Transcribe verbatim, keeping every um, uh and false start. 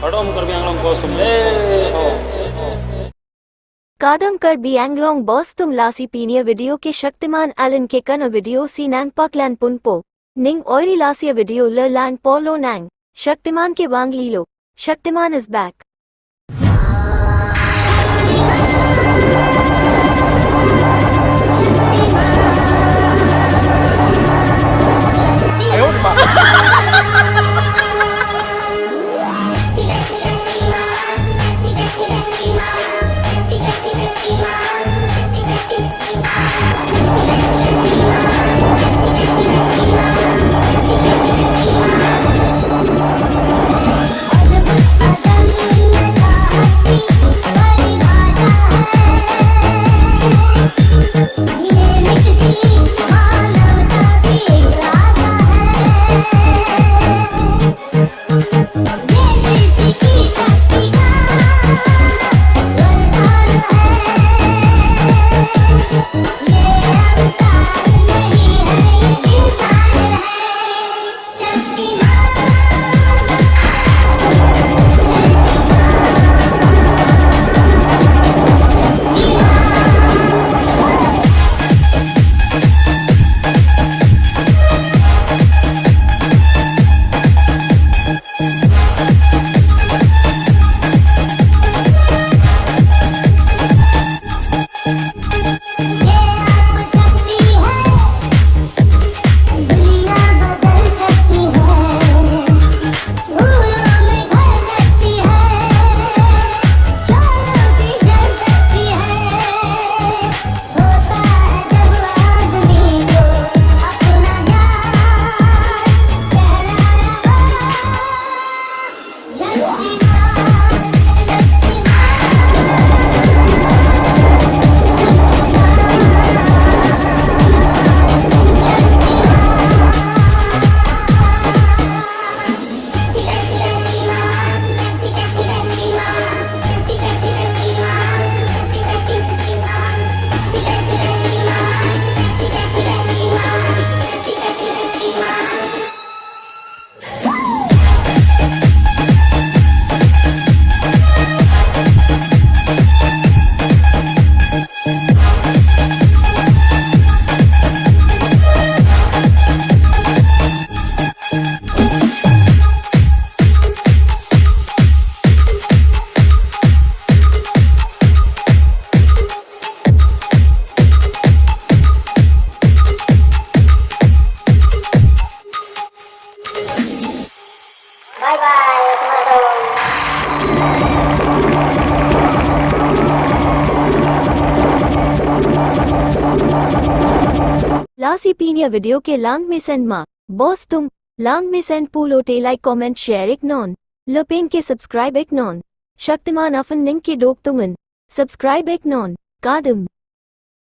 Kardom Karbi Anglong Boss atum. Kardom Karbi Anglong Boss atum, lasi pini avideo ke Shaktiman Island ke kana video si nangpaklang ponpo. Ning oiri lasi avideo le langpo lonang. Shaktiman ke vanglilo. Shaktiman is back. Bye bye, Assalamualaikum. Lasi pini avideo ke lang mesen ma, boss atum, lang mesen pulote like, comment, share iknon. Lapen ke subscribe iknon. Shaktiman aphan ning kedok atum an subscribe iknon. Kardom.